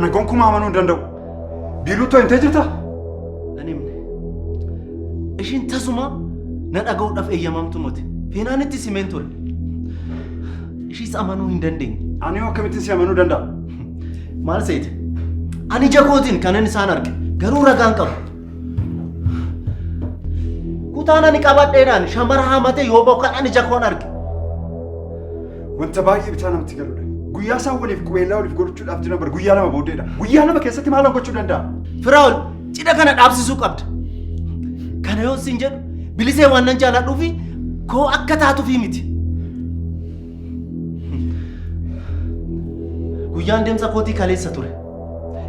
Kana gonkumaa amanuu hin danda'u. Biiluuttoo himtee jirtaa? Nan himne. Ishiin tasuma na dhaga'uudhaaf eeyyamamtu miti. Feenaan itti simeen ture. Ishiis amanuu hin dandeenye. Ani hoo akkamittiin si amanuu danda'a? Maal seete? Ani ija kootiin kanan isaan arge. Garuu ragaan qabu. Kutaan ani qabadheedhaan shamara haamate yoo ba'u kan ani ija koon arge. Wanta baay'ee bitaa namatti galudha. Guyyaa isaan waliif qubeellaa waliif godhachuudhaaf jiran bar guyyaa 2 booddeedha. Guyyaa 2 keessatti maalan gochuu danda'a? Firaa'ol cidha kana dhaabsisuu qabda. Kana yoo sin jedhu bilisee waan nan jaaladhuufi koo akka taatuufi miti. Guyyaan deemsa kootii kaleessa ture.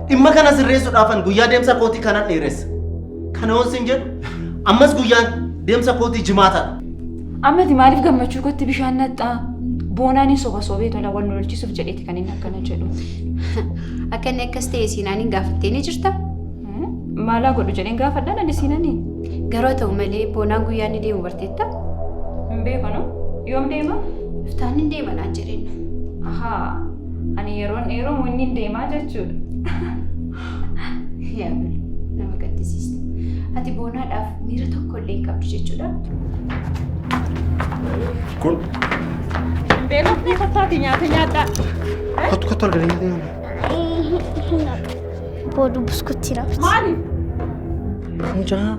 Dhimma kana sirreessuudhaafan guyyaa deemsa kootii kanan dheeressa. Kana yoon sin jedhu ammas guyyaan deemsa kootii jimaatadha. Ammati maaliif gammachuu kootti bishaan naxxaa? Boonaan hin soba sobee tola wal nu lolchisuuf jedheeti kan inni akkana jedhu. Akka inni akkas ta'e siinaaniin gaafattee ni jirta? Maalaa godhu jedheen gaafadhaan ani siinanii. Garuu haa ta'u malee boonaan guyyaa inni deemu barteetta? Hin beekanu. Yoom deema? Iftaan hin deema naan jedheen. Ahaa. Ani yeroon dheeromu inni hin deemaa jechuudha. Yaa Bilu, nama gaddisiista. Ati boonaadhaaf miira tokko illee hin qabdu jechuudha. Kun Hin beelofne kottaati nyaata nyaadhaa. Kottu kottu arganii nyaata nyaanna. Boodu buskuttii naaf. Maali? Mucaa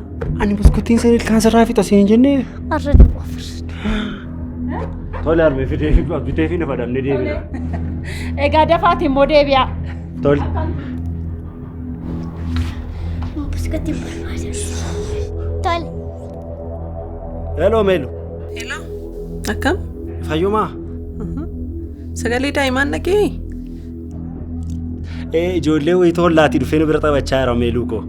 ani buskuttiin sirrii ilkaan sirraa fixa siin hin jennee. Arra duwwaa first. Tole harmee fidee bitee fi nafa dhabnee deebina. Egaa dafaati immoo deebi'aa. Tole. Buskuttiin barbaada. Tole. Hello Meelu. Hello. Akkam? Fayyumaa? Sagalee daa'imaan dhagee? Ee ijoollee wayii toollaatii dhufee nu bira taphachaa jira Meeluu koo.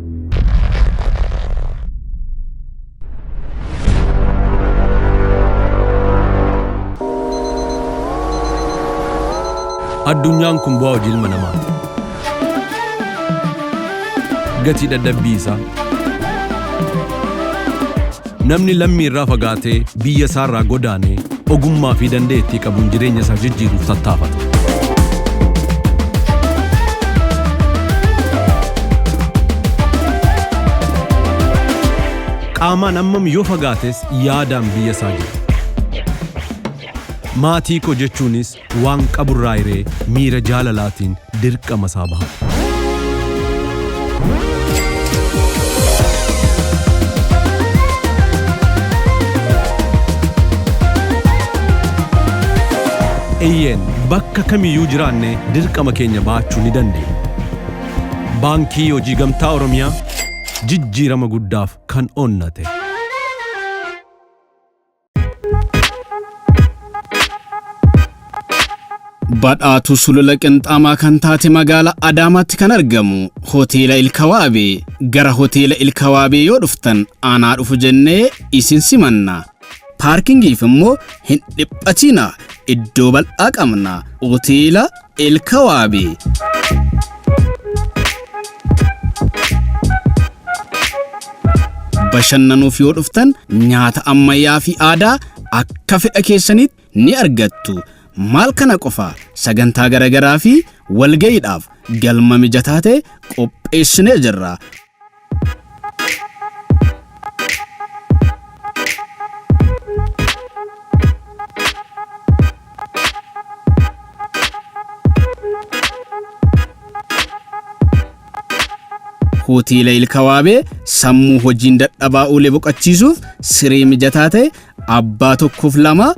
Addunyaan kun bu'aa hojii ilma namaati. Gatii dadhabbii isaa. Namni lammii irraa fagaatee biyya isaa irraa godaanee ogummaa fi dandeettii qabuun jireenya isaa jijjiiruuf tattaafata. Qaamaan hammam yoo fagaates yaadaan biyya isaa jira. Maatii koo jechuunis waan qaburraa hiree miira jaalalaatiin dirqama isaa bahata. Eeyyeen bakka kamiyyuu jiraanne dirqama keenya bahachuu ni dandeenya. Baankii Hojii Gamtaa Oromiyaa jijjiirama guddaaf kan onnate. Badhaatuu sulula qinxaamaa kan taate magaalaa Adaamaatti kan argamu hoteela Ilkawaabee gara hoteela Ilkawaabee yoo dhuftan aanaa dhufu jennee isin simanna. Paarkingiif immoo hin dhiphatina iddoo bal'aa qabna. Hoteela Ilkawaabee. Bashannanuuf yoo dhuftan nyaata ammayyaa fi aadaa akka fedha keessanitti ni argattu. Maal kana qofa sagantaa garaagaraa fi walga'iidhaaf galma mijataa ta'e qopheessinee jirra. Hoteela Ilkawaabee sammuu hojiin dadhabaa oole boqochiisuuf siree mijataa ta'e abbaa tokkoof lama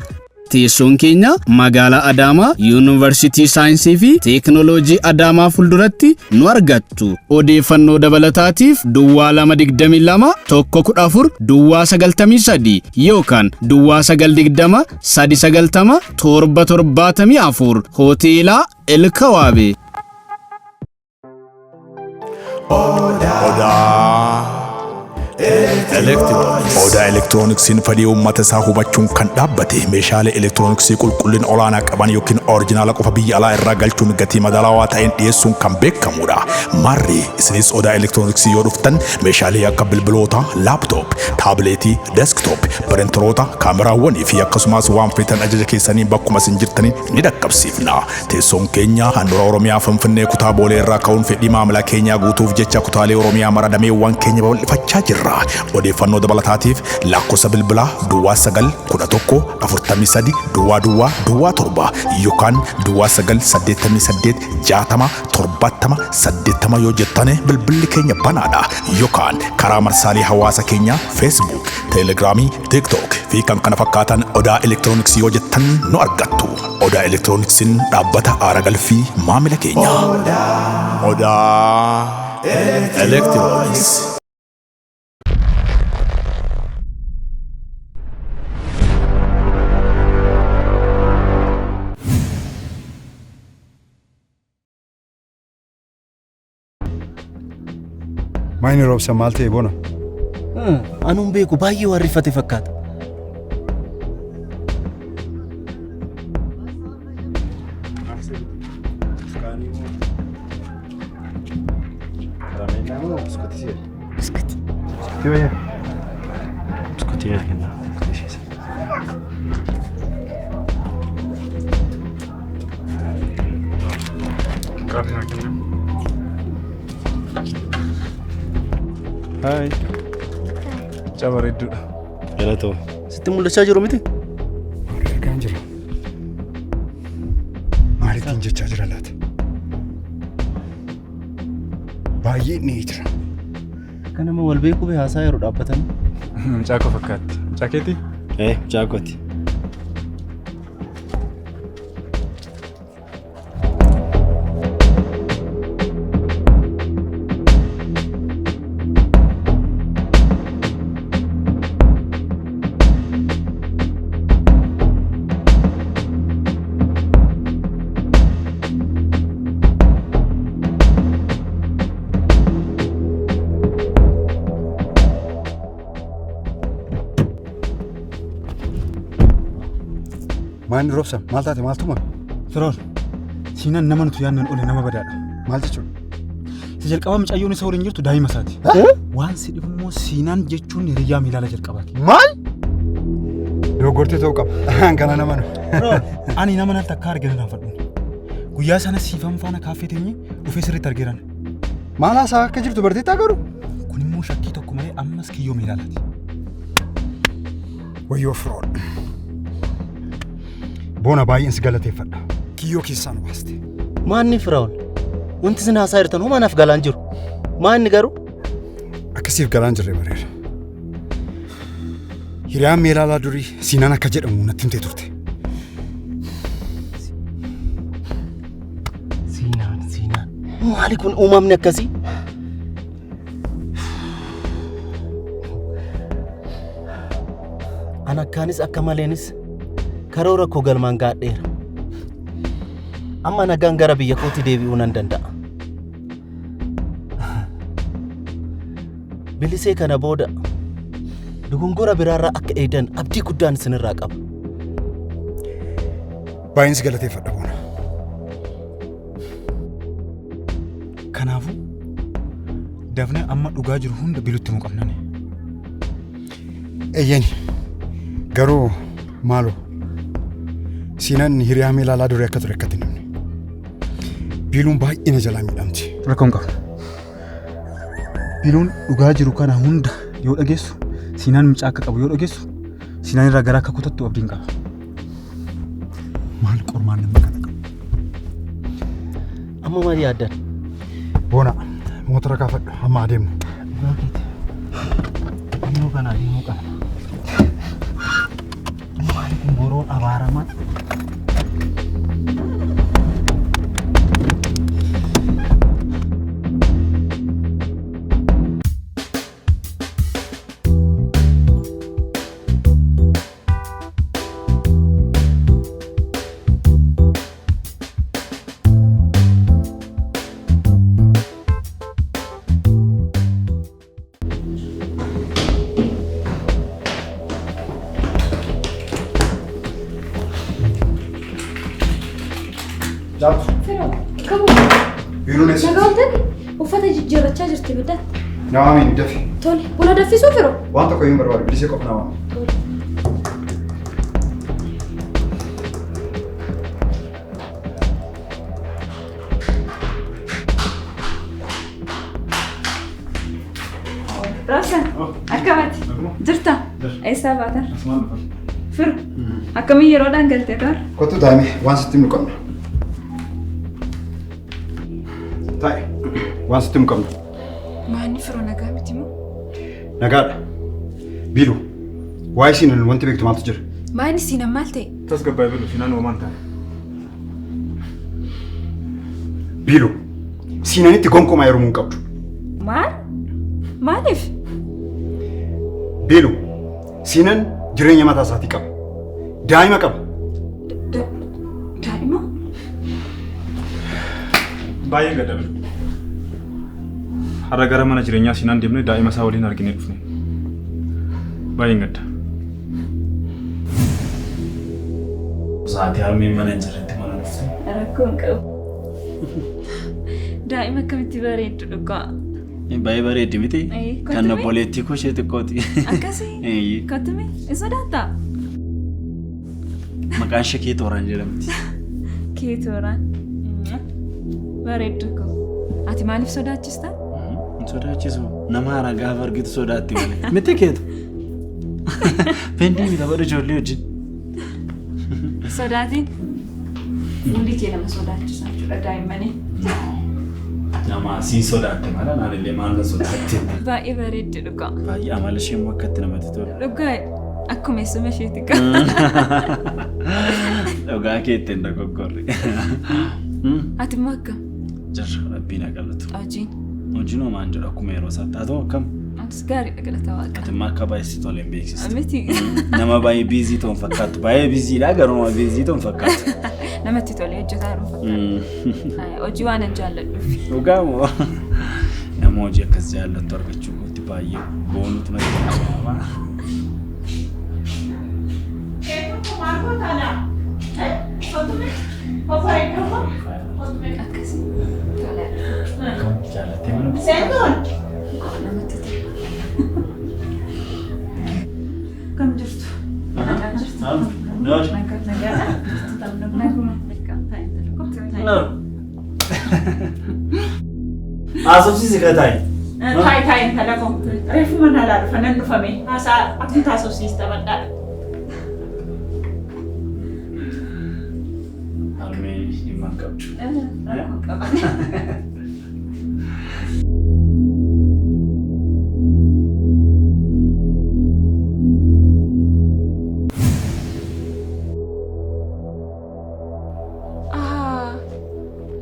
teessoon keenya magaalaa Adaamaa Yuunivarsiitii Saayinsii fi Teekinooloojii Adaamaa fuulduratti nu argattu. Odeeffannoo dabalataatiif Duwwaa 2 22 1 14 Duwwaa 93 yookaan Duwwaa 9 20 3 90 7 74 Hoteela Elkawaabee. Odaa. Elektirooniks. Odaa Elektirooniksiin fedhii uummata isaa hubachuun kan dhaabbate meeshaalee elektirooniksii qulqullina olaanaa qaban yookiin orijinaala qofa biyya alaa irraa galchuun gatii madaalawaa ta'een dhiyeessuun kan beekamudha. Marri isinis Odaa Elektirooniksii yoo dhuftan meeshaalee akka bilbiloota, laptop, taabileetii, desktop, piriintaroota, kaameraawwanii fi akkasumas waan feetan ajaja keessanii bakkuma isin jirtanii ni dhaqqabsiifna. Teessoon keenya handhuura Oromiyaa Finfinnee kutaa Boolee irraa ka'uun fedhii maamila keenyaa guutuuf jecha kutaalee Oromiyaa mara dameewwan keenya babal'ifachaa jirra. Odeeffannoo dabalataatiif lakkoofsa bilbilaa duwwaa 9 11 43 duwwaa duwwaa duwwaa 7 yookaan duwwaa 9 88 60 70 80 yoo jettane bilbilli keenya banaadha. Yookaan karaa marsaalee hawaasa keenyaa Facebook, Teelegiraamii, TikTok fi kan kana fakkaatan Odaa Elektirooniksii yoo jettan nu argattu. Odaa Elektirooniksiin dhaabbata aara galfii maamila keenya. Odaa Elektirooniks. Maayini roobsa maal ta'e bona? Anuun beeku baay'ee waan rifate fakkaata. Haay. Mucaa bareedduudha. Galatoo. Sitti mul'achaa jiru miti? Argaan jira. Maalittiin jechaa jira laata? Baay'ee ni jira. Akka nama wal beekuu fi haasaa yeroo dhaabbatanii. Mucaa koo fakkaatti. Mucaa keetii? Ee, mucaa kooti. Maanni roobsa maal taate maaltu uumame? Firoon, Siinaan nama nuti yaadneen oli nama badaadha. Maal jechuudha? Isa jalqabaa mucayyoon isa waliin jirtu daa'ima isaati. Waan si dhibu immoo Siinaan jechuun hiriyyaa miilaala jalqabaati. Maal? Dogoggortee ta'uu qaba. Kana nama nu. Firoon, ani nama nan takkaa argina naan fadhuun. Guyyaa sana siifan faana kaaffee teenye dhufee sirriitti argeeran. Maal haasaa akka jirtu barteettaa garuu? Kun immoo shakkii tokko malee ammas kiyyoo miilaalaati. Wayyoo Firoon. Boona baay'een si galateeffadha. Kiyyoo keessaa nu baaste. Maanni Firaa'ol? Wanti isin haasaa jirtan homaa naaf galaan jiru. Maanni garuu? Akkasiif galaan jirre bareera. Hiriyaan meelaalaa durii Siinaan akka jedhamu natti himtee turte. Siinaan, Siinaan. Maali kun uumamni akkasii? An akkaanis akka maleenis karoora koo galmaan gaadheera. Amma nagaan gara biyya kootti deebi'uu nan danda'a. Bilisee kana booda dogongora biraarraa akka eegdan abdii guddaan isinirraa qaba. Baay'een si galateeffadha Boona. Kanaafuu dafnee amma dhugaa jiru hunda bilutti himuu qabnani. Eeyyeni garuu maaloo Siinaan hiriyaa meelaalaa durii akka ture akkatti hin himne. Biiluun baay'ee na jalaa miidhamti. Rakkoo hin qabu. Biiluun dhugaa jiru kana hunda yoo dhageessu, Siinaan mucaa akka qabu yoo dhageessu, Siinaan irraa garaa akka kutattu abdiin qaba. Maal qormaan nama kana qabu? Amma maal yaaddan? Boona motora kaafadhu amma adeemnu. Dhugaa keeti. Naannoo kana adeemuu qabna. Maali kun boroon abaaramaa? Caaltu. Firoo, qabu. Biiluun eessa? Nagaa oltani uffata jijjiirrachaa jirti biddaatti. Na waamiin dafi. Tole, buna danfisuu firoo? Waan tokko hin barbaadu bilisee qofa na waami. Raabsan, akkamati? Jirta? Eessaa baatan? Fir, akkamiin yeroodhaan galte gaar? Kottu taa'ime waan sitti himnu qabna. Taa'i waan sitti himnu qabna. Maanni firoo nagaa miti moo? Nagaadha. Biilu waa'ee siinan wanti beektu maaltu jira? Maanni siinan maal ta'e? Tasgabbaa'ee bilu siinaan homaa hin taane. Biilu siinanitti gonkumaa heerumuu hin qabdu. Maal? Maaliif? Biilu siinan jireenya mataa isaatii qaba. Daa'ima qaba. Daa'ima? Baay'een gadda bilu. Har'a gara mana jireenyaa siinaan deemnee daa'ima isaa waliin arginee dhufne. Baay'een gadda. Sa'aatii harmeen mana hin jirretti mana dhufte. Rakkoo hin qabu. Daa'ima akkamitti bareeddu dhugaa. Baay'ee bareeddi miti. Ee, Kan kottu mee? obboleettii koo ishee xiqqooti. Akkasii? Eeyyee. Kottu mee? Hin sodaattaa? Maqaan ishee Keetooraan jedhamti. Keetooraan. Bareeddu koo. Ati maaliif sodaachista? Hin sodaachisu. Nama haaraa gaafa argitu sodaatti malee. Miti keetu. Pendii mita godhu ijoollee wajjin. Sodaatiin. Fuulli kee nama sodaachisa jechuudha daa'immanii. Nama siin sodaatte malee naan illee maal na sodaatte. Baay'ee bareeddi dhugaa. Baay'ee amala ishee immoo akkatti namatti tola. Dhugaa akkuma eessuma isheeti gaa. Dhugaa keetti hin dogoggorre. Ati immoo akkam? Jirra rabbiin haa galatu. Hojiin. Hojiin homaan jedhu akkuma yeroo isaatti haa ta'u akkam. Anis gaariidha galata waaqa. Ati immoo akka baay'ee tole hin beeksistu. Miti. Nama baay'ee busy ta'u hin fakkaattu. Baay'ee busydha garuu nama busy ta'u hin fakkaattu. Namatti tolee hojjetaa jiru fakkaata. Hojii waan hin jaalladhuuf. Dhugaa moo? Nama hojii akkas jaallattu argachuu kootti baay'ee boonutu natti dhaga'ama. Akkasii. Tole. Akkam jaallattee mana Seentuun. Namatti tola. Akkam jirtu? Nagaa jirtu? Noor. Nagaa nagaadha. Naguma. Noor. Haasofsiisi ka taa'i. Taa'i taa'i intala koo. Reefu mana alaa dhufa nan dhufame. Haasaa atumta haasofsiista bal'aadha. Harmee dhimma hin qabdu. Rakkoo qaba.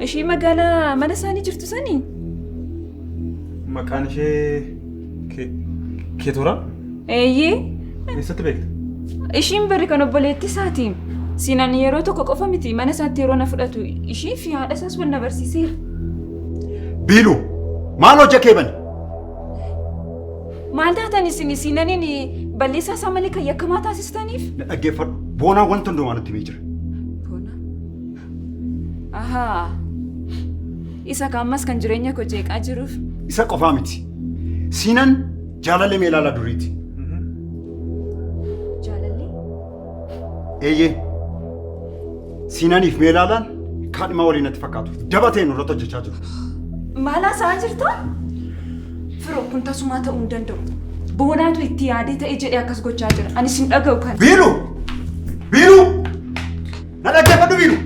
Ishii magaalaa mana isaanii jirtu sanii? Maqaan ishee Keetoraa? Eeyyee. Eessatti beekta? Ishiin bari kan obboleettii isaati. Siinan yeroo tokko qofa miti mana isaatti yeroo na fudhatu ishii fi haadha isaas wal na barsiiseera. Biilu maal hojja kee bani? Maal taatan isin siinaniin balleessaa isaa malee kan yakkamaa taasistaniif? Na dhaggeeffadhu. Boonaan wanta hundumaa nutti himee jira. Ahaa. Isa kaammas kan jireenya koo jeeqaa jiruuf. Isa qofaa miti. Siinan jaalallee meelaalaa duriiti. Jaalallee? Eeyyee. Siinaniif meelaalaan kaadhima waliin natti fakkaatu. Dabateen irratti hojjechaa jiru. Maal haasa'aa jirta? Firoo kun tasumaa ta'uu hin danda'u. Boonaatu itti yaadee ta'e jedhee akkas gochaa jira. Anis hin dhaga'u kana. Biilu! Biilu! Na dhaggeeffadhu Biilu!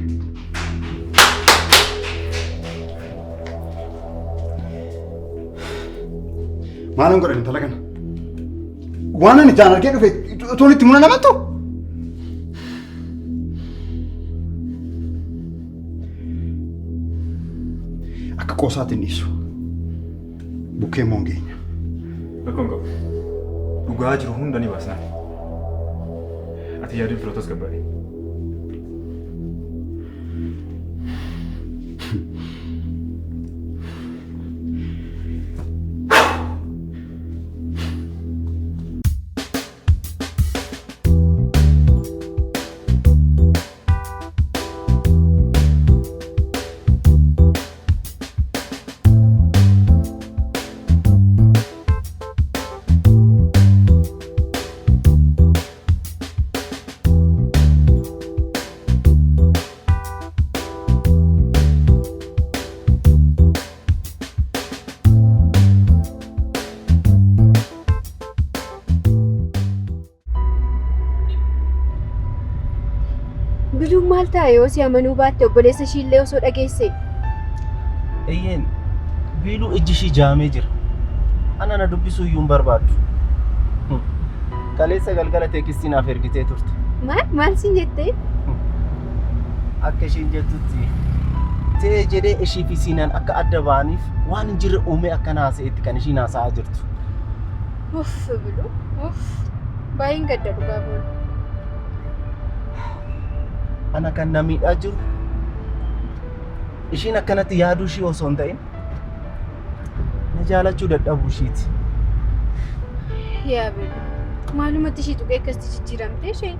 Maalan godhan intala kana? Waan ani ijaan argee dhufe utuun itti muna namattu? Akka qoosaatti hin dhiisu. Bukkee immoo hin geenya. Rakkoo hin qabu. Dhugaa jiru hunda ni baasna. Ati yaadin firoo tasgabbaa'e. Biluun maal ta'a yoo si amanuu baatte obboleessa ishii illee osoo dhageesse? Eeyyeen Biiluu ijji ishii jaamee jira. Ana na dubbisuu iyyuu hin barbaaddu. Kaleessa galgala teekistii naaf ergitee turte. Maal maal siin jettee? Akka ishiin jettutti ta'ee jedhee ishii fi Siinaan akka adda ba'aniif waan hin jirre uumee akka haasa'etti kan ishiin haasa'aa jirtu. Uff Biluu uff baay'een gadda dhugaa boona. Ana kan na miidhaa jiru ishiin akkanatti yaaduu ishii osoo hin ta'in na jaalachuu dadhabuu ishiiti. Yaa Biluu maalumatti ishii tuqee akkasitti jijjiiramte isheen?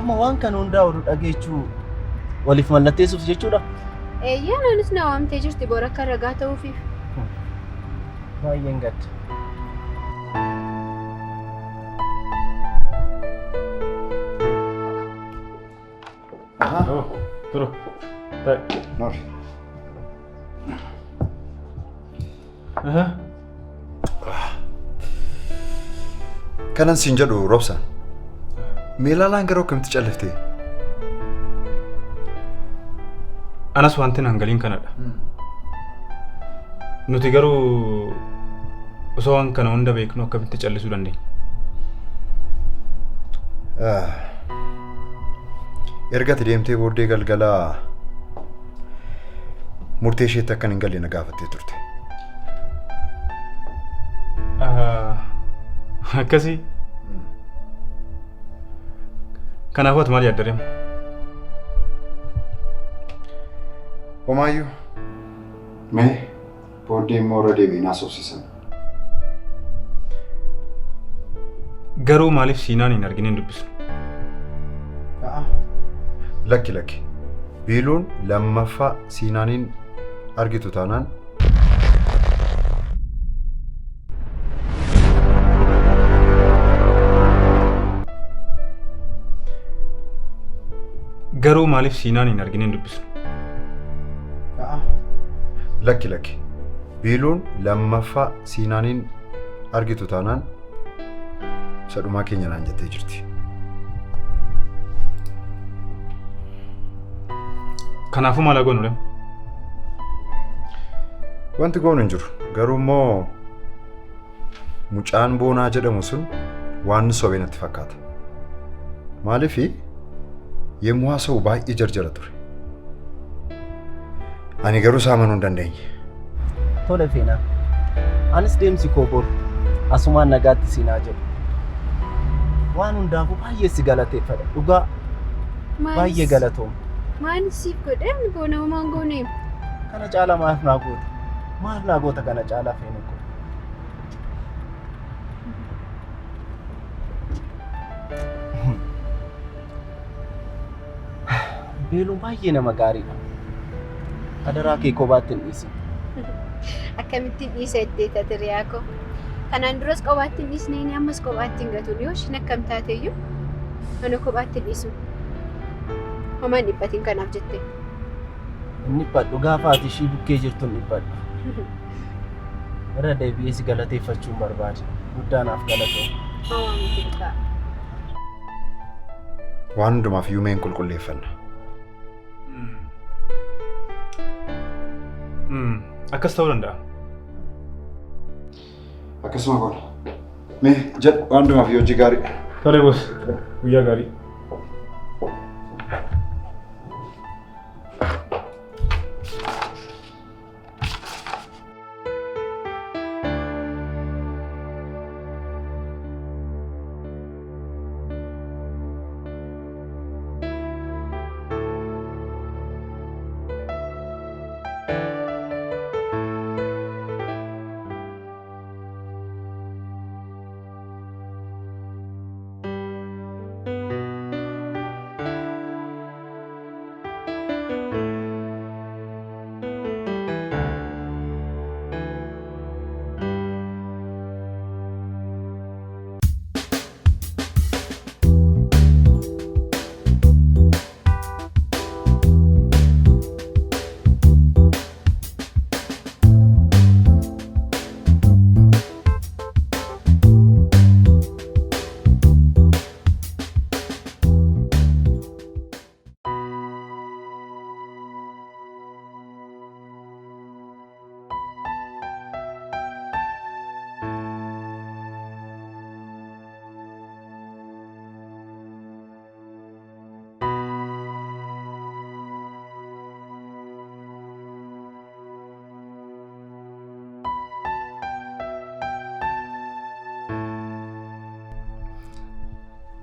Amma waan kana hundaa oduu dhageechuu waliif mallatteessuuf jechuudha. Eeyyaan anis na waamtee jirti bor akka ragaa ta'uufiif. Baay'een gadda. Turu. Ta'i. Noor. Kanan siin jedhu Roobsaan. Meelaalaan garuu akkamitti calliftee? Anas wanti naan galiin kanadha. Nuti garuu osoo waan kana hunda beeknu akkamitti callisuu dandeenya? Erga ati deemtee booddee galgala murtee isheetti akkan hin galle na gaafattee turte. Akkasii. Kanaafuu ati maal yaadda deema? Homaayyuu mee booddee immoo irra deebiin haasofsiisan. Garuu maaliif Siinaan hin argine hin dubbisnu? Lakki lakki. Biiluun lammaffaa Siinaaniin argitu taanaan Garuu maaliif Siinaan hin argine hin dubbisnu? Lakki lakki. Biiluun lammaffaa Siinaaniin argitu taanaan sadhumaa keenya naan jettee jirti. Kanaafuu maal haa goonu ree? Wanti goonu hin jiru. Garuu immoo mucaan Boonaa jedhamu sun waan sobe natti fakkaata. Maaliifi yemmuu haasa'u baay'ee jarjara ture. Ani garuu isaa amanuu hin dandeenye. Tole Feenaa. Anis deemsi koo boru asumaan nagaatti siin haa jedhu. Waan hundaafuu baay'ee si galateeffadha. Dhugaa baay'ee galatooma. Maal siif godhe ani boona homaan goone? Kana caalaa maaf naa goota? Maaf naa goota kana caalaa Feenee koo? Beeluun baay'ee nama gaariidha. Adaraa kee kophaatti hin dhiisin. Akkamittiin dhiisa itti taate riyaa koo. Kanaan duras kophaatti hin dhiisne inni ammas kophaatti hin gatu. Yoo ishiin akkam taateyyuu ana kophaatti hin dhiisu. Homaa hin dhiphatin kanaaf jettee. Hin dhiphadhu gaafa ati ishii bukkee jirtu hin dhiphadhu. Irra deebi'ee si galateeffachuun barbaada. Guddaa naaf galatooma. Homaa miti dhugaa. Waan hundumaaf iyyuu mee hin qulqulleeffanna. Akkas ta'uu danda'a. Akkasuma goona. Mee jedhu waan hundumaaf iyyuu hojii gaarii. Tole boss. Guyyaa gaarii.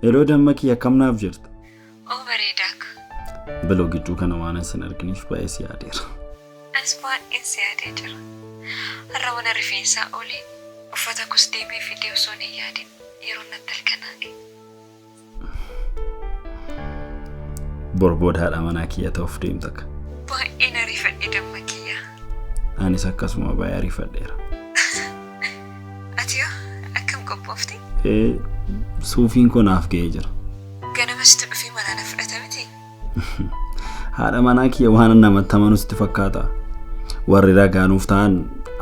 Yeroo damma kiyya akkam naaf jirta? Oo bareedaa ko. Biloo gidduu kana waan isin arginiif baay'ee si yaadeera. Anis baay'een si yaadee jira. Har'a mana rifeensaa oolee uffata koos deemee fidee osoo hin yaadin yeroo natti halkanaa'e. Bor booda haadha manaa kiyya ta'uuf deemta akka. Baay'een ariifadhe damma kiyya. Anis akkasuma baay'ee ariifadheera. Ati hoo akkam qophoofte? Ee suufiin koo naaf ga'ee jira. Ganama situ dhufee manaa na fudhata miti? Haadha manaa kiyya waan namatti amanu sitti fakkaata. Warri ragaa nuuf ta'an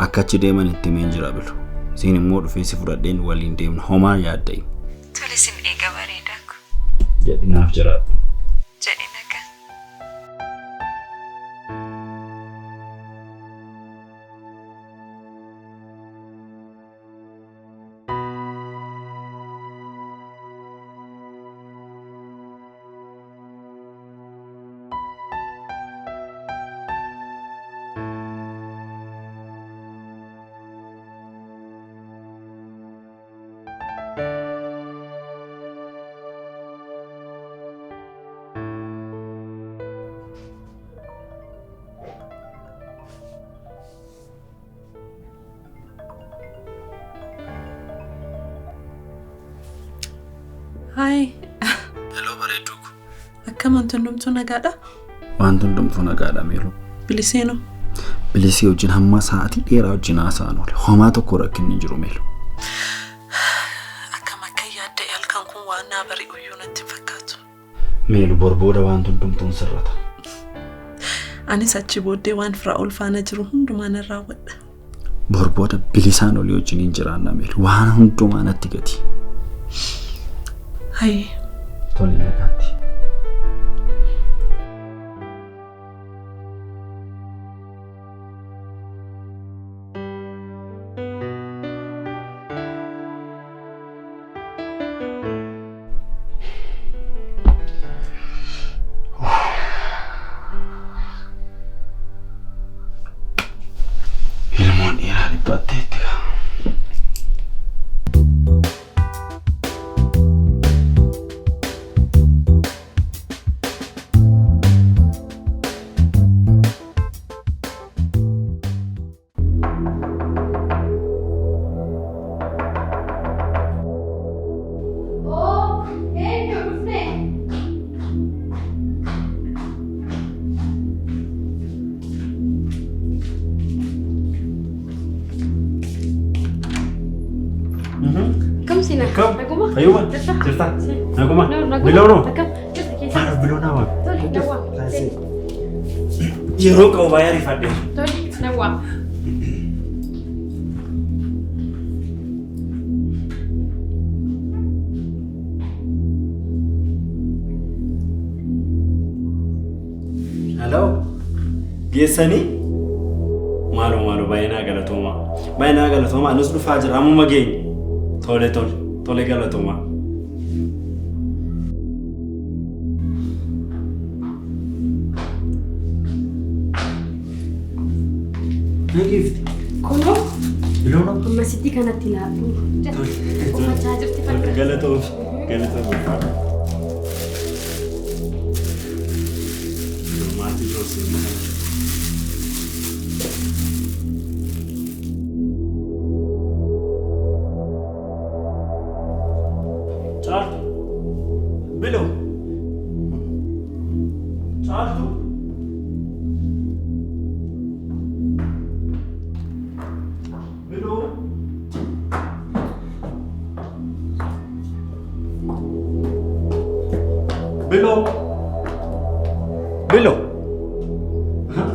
akka achi deeman itti himeen jira bilu. Siin immoo dhufee si fudhadheen waliin deemna homaa yaadda'in. Tole sin eega bareedaa ko. Jedhi naaf jiraadhu. Jedhi nagaa. Haay. Hello bareedduu ko. Akkam wanti hundumtuu nagaadha? Wanti hundumtuu nagaadha Meeloo. Biliseenoo? Bilisee wajjin hamma sa'aatii dheeraa wajjin haasa'an oole. Homaa tokko rakkinni hin jiru Meeloo. Akkam akka yaadda'e halkan kun waan naa bari'u iyyuu natti hin fakkaatu. Meelu bor booda wanti hundumtuun sirrata. Anis achi booddee waan Firaa'ol faana jiru hundumaa nan raawwadha. Bor booda bilisaan olii wajjin hin jiraanna Meelu. Waan hundumaa natti gati. Hayi. Tole nagaatti. Ilmoon dhiiraa dhiphatteetti kaa. Oo, eenyu dhufne? Akkam Sina? Akkam? Naguma? Fayyuma? Jirta? Jirta? Si. Naguma? No, naguma. Biloonoo? Akkam? Jirta keessa? Maal biloonaa waami? Tole, nawwaa. Yeroo qabu baay'ee ariifadhe. Tole, nawwaa. Hello. Geessanii? Maaloo maaloo baay'ee naa galatoomaa. Baay'ee naa galatoomaa. Nus dhufaa jira ammuma geenye. Tole tole tole galatoomaa. Nageefti. Kunoo Biloonoo. ammasitti kanatti naadhu. Uffachaa jirti fakkaata. Galatoomi. Galatoomi. Maatii yoo seenu. Caaltu. Biloo. Caaltu. Biloo. Biloo. Biloo.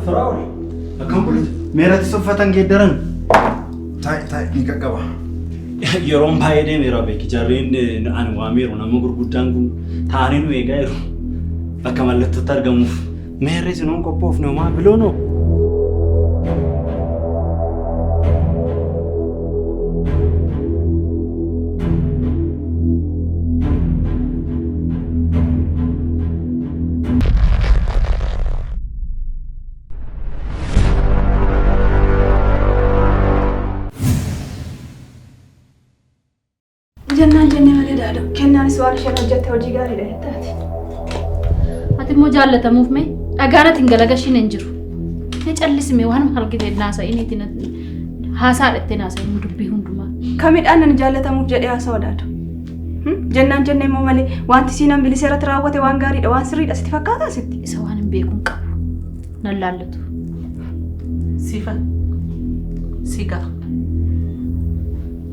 Firaa'ol. Akkam bulite? Meeratti uffatan geeddaran. Taa'i taa'i ni qaqqaba. Yeroon baay'ee deemeera beeki jarreen ani waameeru nama gurguddaan kun taa'anii nu eegaa jiru. Bakka mallattootti argamuuf. Meerri isinuun qophoofne homaa biloonoo. Jennaan jennee malee daadoo. Kennaanis waan isheen hojjette hojii gaariidha jettaati. Ati immoo jaallatamuuf mee dhagaan ati hin galagashiin hin jiru. Mee callisime waan argite naasa'iniitiin haasaa dhattee naasa'in dubbii hundumaa. Kamidhaan ani jaallatamuuf jedhee haasawa daadoo? Jennaan jennee immoo malee wanti siinaan bilisee irratti raawwate waan gaariidha waan sirriidha sitti fakkaataa sitti? Isa waan hin beekuun qabu. Nan laallatu. Siifan. Si ga'a.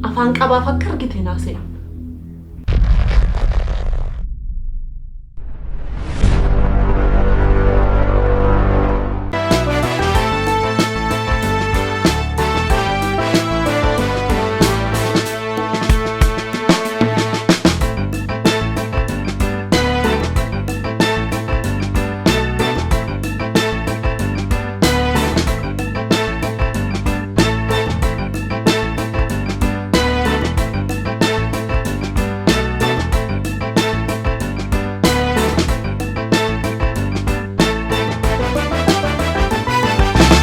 Afaan qabaaf akka argite naasa'e.